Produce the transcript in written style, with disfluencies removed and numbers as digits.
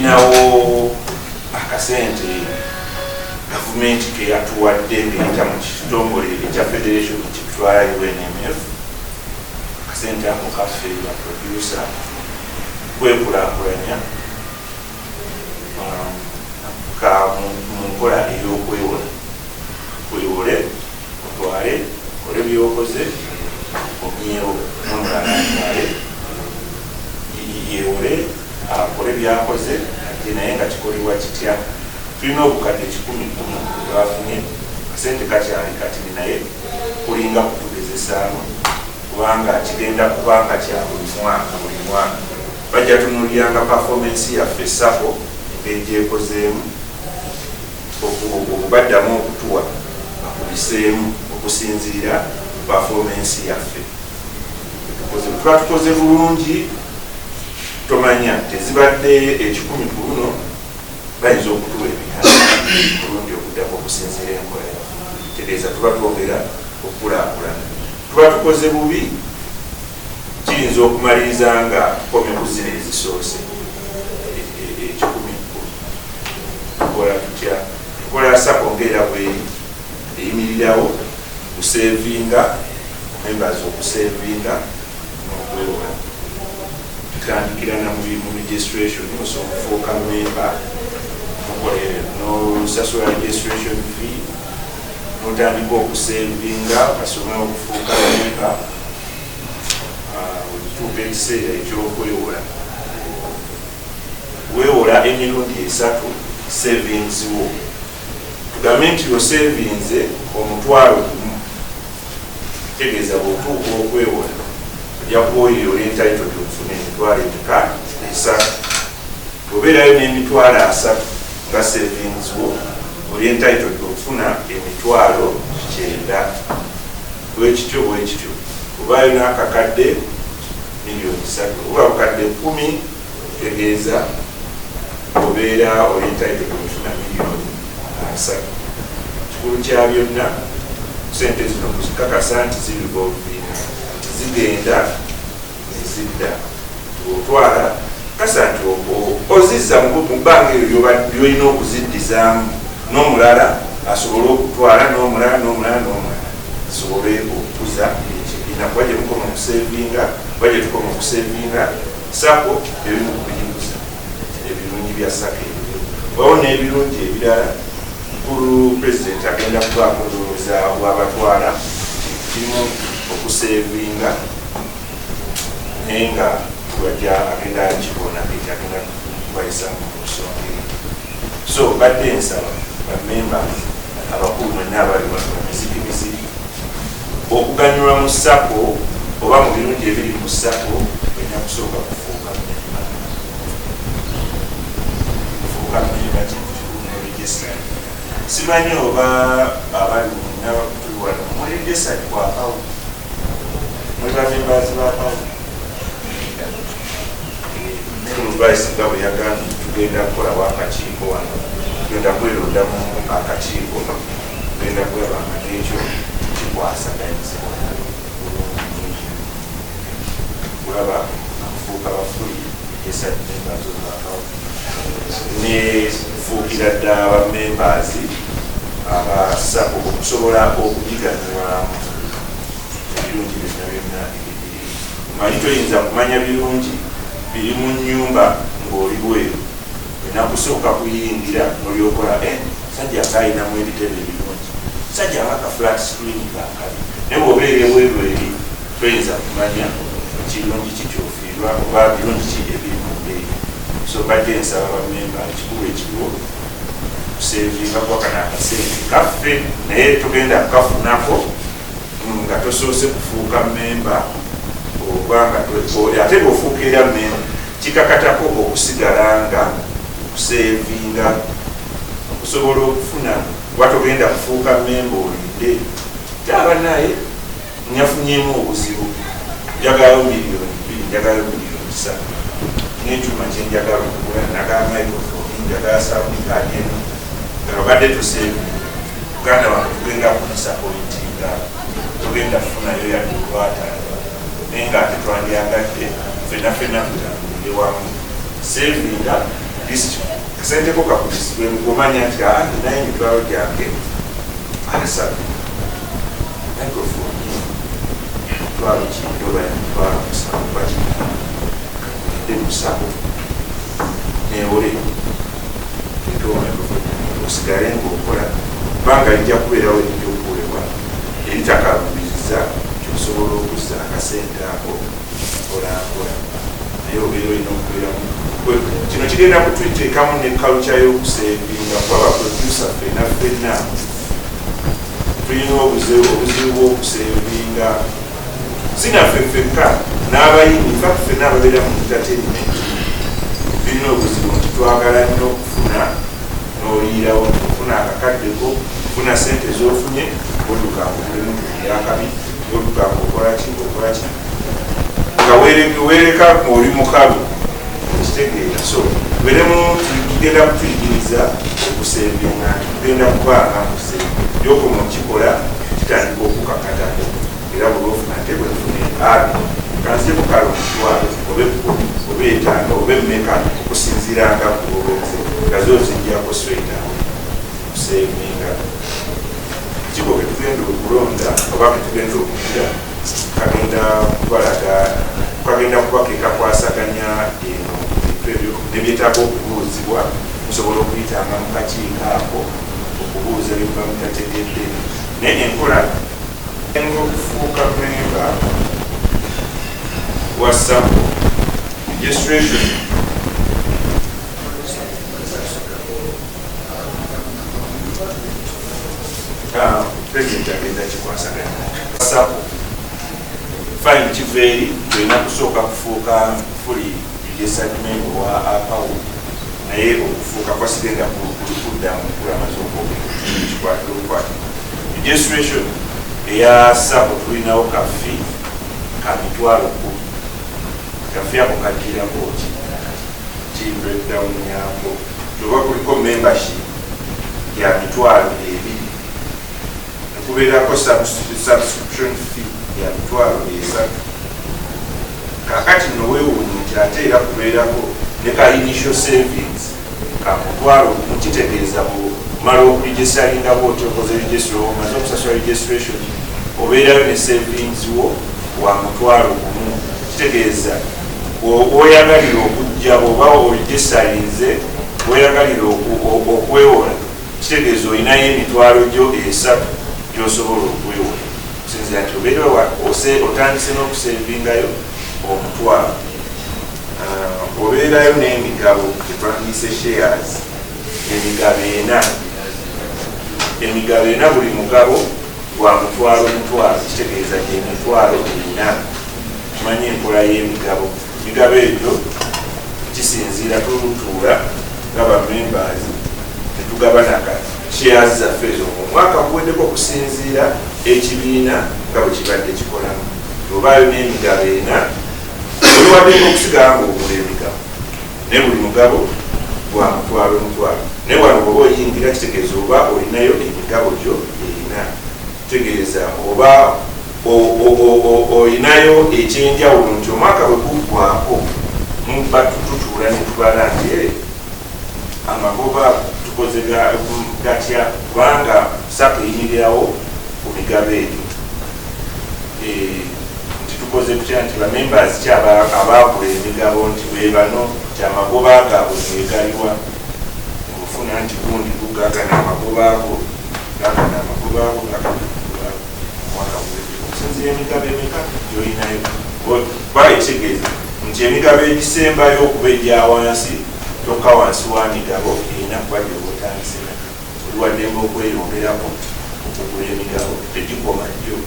Tulinawo akasente gavumenti keyatuwadde ng'eyita mu kitongole ekya federation kitwala UNMF. Akasente ako kaffe ba producer kwekulaakulanya, ka mu nkola ey'okwewola. Wewole, otwale, okole byokoze, okomyewo, n'omulala atwale, yewole, akole byakoze ate. Naye nga kikolebwa kitya? Tulina obukadde 110 bwafunye. Akasente kakyali katini, naye kulinga kutugezesaamu, kubanga kigenda kubanga kya buli mwaka. Buli mwaka bajja tunulyanga performance yaffe, SACCO engeri gyekozeemu, obaddamu okutuwa bakubiseemu okusinziira ku performance yaffe. Tukoze, tuba tukoze bulungi, tomanya tezibadde 100, ku luno bayinza okutuwa 500 bulungi okuddako okusinziira enkola yaffe. Tegeeza tuba twongera okukulaakulana. Tuba tukoze bubi, kiyinza okumaliriza nga tukomye ku zino ezisoose, 110. Tukola tutya? Enkola ya SACCO ngaera bweri eyimirirawo kusevinga, members okusevinga n'okwewola. Tutandikira na mu registration. Osobola okufuuka member, nosasula registration fee, notandika okusevinga, kasoma okufuuka member. Tuuka ekiseera ekyokwewola, weewola emirundi esatu savings wo. Tugambe nti osevinze 10,000, tegeeza bw'otuuka okwewola ojja kuba oyo oli entitled okufuna emitwalo emeka? Esatu. Bw'obeerayo n'emitwalo 30 nga savings wo, oli entitled okufuna emitwalo 90. Bwekityo bwekityo, obaayo n'akakadde, miliyoni 3, oba bukadde 10, tegeeza obeera oli entitled okufuna miliyoni 30. Kikulu kya byonna, sente zino kuzikakasa nti zirevolvinga, nti zigenda nezidda. Otwala kasa nti ozizza mu bbanga eryo lyolina okuziddizaamu, n'omulala asobole okutwala, n'omulala, n'omulala, n'omulala, asobole okukuza ekibiina. Kuba gye mukoma okusevinga, kuba gye tukoma okusevinga, SACCO ebimu kubiyiguza ebirungi bya SACCO ebyo. Wawo n'ebirungi ebirala, mukulu pulezidenti agenda kubaako ndowooza wabatwala kirimu okusevinga, naye nga wajja agenda kibona ekyo agenda kubayisa mu nsonga eyo. So badde nsaba bamembers abakulu mwenna abali wano, bamiziki miziki, okuganyulwa mu SACCO oba mu birungi ebiri mu SACCO, olina kusooka kufuuka memba. Kufuuka memba kintu kikulu, ne register. Simanyi oba abali mwenna tuli wano muli registered ku account, muli bamembers ba account? Vice nga bwe yagambye, tugenda kukolawo akakiiko wano, tugenda kwerondamu akakiiko, tugenda kulaba nga nekyo kikwasaganyizibwa bulungi, kulaba akufuuka ba fully registered members of account, nefuukira ddala ba members aba SACCO, okusobola okugiganyulwamu ebirungi byonna byonna ebiri. Manyi toyinza kumanya birungi biri mu nyumba ng'oli bweru. Olina kusooka kuyingira nolyokola, sajja ng'ayinamu ebitebe ebirungi, sajja nga ka flat screen kakabi. Naye bw'obeera ebweru eri, toyinza kumanya kirungi ki kyofiirwa oba birungi ki ebiri mu mbeera. So mbadde nsaba bamemba, ekikulu ekiriwo kusevinga, kuba kano akasente kaffe, naye togenda kukafunako nga tosoose kufuuka memba. Oba nga ate bw'ofuuka era memba, kikakatako okusigala nga kusevinga okusobola okufuna, kuba togenda kufuuka memba olinde tyaba naye nyafunyemu obuzibu, njagalayo miliyoni 2, njagalayo miliyoni 3, n'ekyuma kyenjagala okugula, njagala microphone, njagala sound card eno, nga obadde tosevinga, muganda wange, tugenda kudisappointinga, togenda kufunayo yadde olwataano. Naye nga ate twandyagadde fenna fenna tutambulire wamu. Sevinga. Kasenteko kakulisibwe, ngomanya nti aa, ninayo emitwalo gyange 30, microphone emitwalo 9 oba emitwalo 7 oba 8, kagende musawo newole tekewo microphone, osigale ngaokola, kubanga lijja kubeerawo ejja okukolebwa eritakabubiriza kyosobola okuzza akasente ako mpolampola. Naye obeera olina okubeeramu. Kino kigenda kututeekamu ne culture y'okusevinga, kuba baproducer ffenna ffenna tulina obuzibu bw'okusevinga. Sinaffe ffekka, n'abayimbi, infact ffenna ababeera mu entertainment tulina obuzibu nti twagala nnyo okufuna n'oliirawo, nti ofuna akakaddeko, ofuna sente z'ofunye, odduka ng'ogulemu eyakabi, odduka ng'okolaki, ng'okolaki, nga weereka ng'oli mukalu, okitegeera? So tubeeremu, tugenda kutuyigiriza okusevinga, nti tugenda kubanga muse gyokoma okikola, kitandika okukakatako. Era bwe ofuna nte bwefuna 20, kanzije kukala 10,000 oba 10 oba 5 oba emmeka, okusinziira nga kulolonze, nga zo zijjako straight away kusevinga. Kiko ketugenda okulonda oba ketugenda okugira, kagenda kubalaga, kagenda kuba kekakwasaganya eno ebintu ebyo nebyetaaga okubuuzibwa. Musobola okuyitanga mu kakiiko ako okubuuza byemuba mutategedde. Naye enkola nga okufuuka memba wa SACCO, registration. President agenda kikwasaganya SACCO. Fine, kiva eri olina kusooka kufuuka fully registered member wa APAWU, naye okufuuka kwa sigenda kudda mukulu amaze okwogera kikwatira obukwati. Registration eya SACCO tulinawo ka fee ka 100,000. Ka fee ako kagirako ki? Ki breakdown yako oba kuliko membership ya 20,000, nekubeerako subscription fee ya 30,000. Kakati nno weewuunye nti ate era kubeerako ne ka initial savings ka 10,000. Kitegeeza bwomala okuregistaringa bwoti, okoze register, omaze okusasula registration, obeerayo ne savings wo wa 10,000. Kitegeeza oyagalira okujja oba oregistarinze, oyagalira okwewola, kitegeeza olinayo emitwalo gyo 3 gyosobola okwewola, okusinzira nti obeera otandise n'okusevingayo 10,000. Obeerayo n'emigabo gyetwandiise shares, emigabo 4, emigabo 4, buli mugabo gwa 100,000 100,000, kitegeeza gye 40,000. Tumanye enkola y'emigabo. Emigabo egyo kisinziira, tulutuula nga bamembers tetugabanaka shares zaffe ezo omwaka guweddeko, okusinziira ekibiina nga bwe kibadde kikolamu. Obaayo n'emigabo 4, oliwaddeko okusigala ngaogula emigabo, naye buli mugabo gwa 100,000 100,000. Naye wano bwoba oyingira, kitegeeza oba olinayo emigabo gyo 4, kitegeeza oba olinayo ekyenjawulo nti omwaka bwe guggwako muba tutuula ne tubala nti amagoba tukoze gatya, kubanga SACCO eyimirirawo ku migabo egyo. Nti tukoze tutya, nti bamembers ki abaagula emigabo, nti bebano, nti amagoba gaabwe gegaliwa. Ofuna nti gundi gugagana amagoba ago, gagana amagoba ago, gagana amagoba ago omwaka guwedde, okusinziira emigabo emeka gyolinayo. Kuba ekitegeeza nti emigabo egisembayo okuba egya wansi tokka wansi wa migabo 4, kuba gyoba otandise nayo. Oli waddembe okweyongerako okugula emigabo, tegikoma jjo.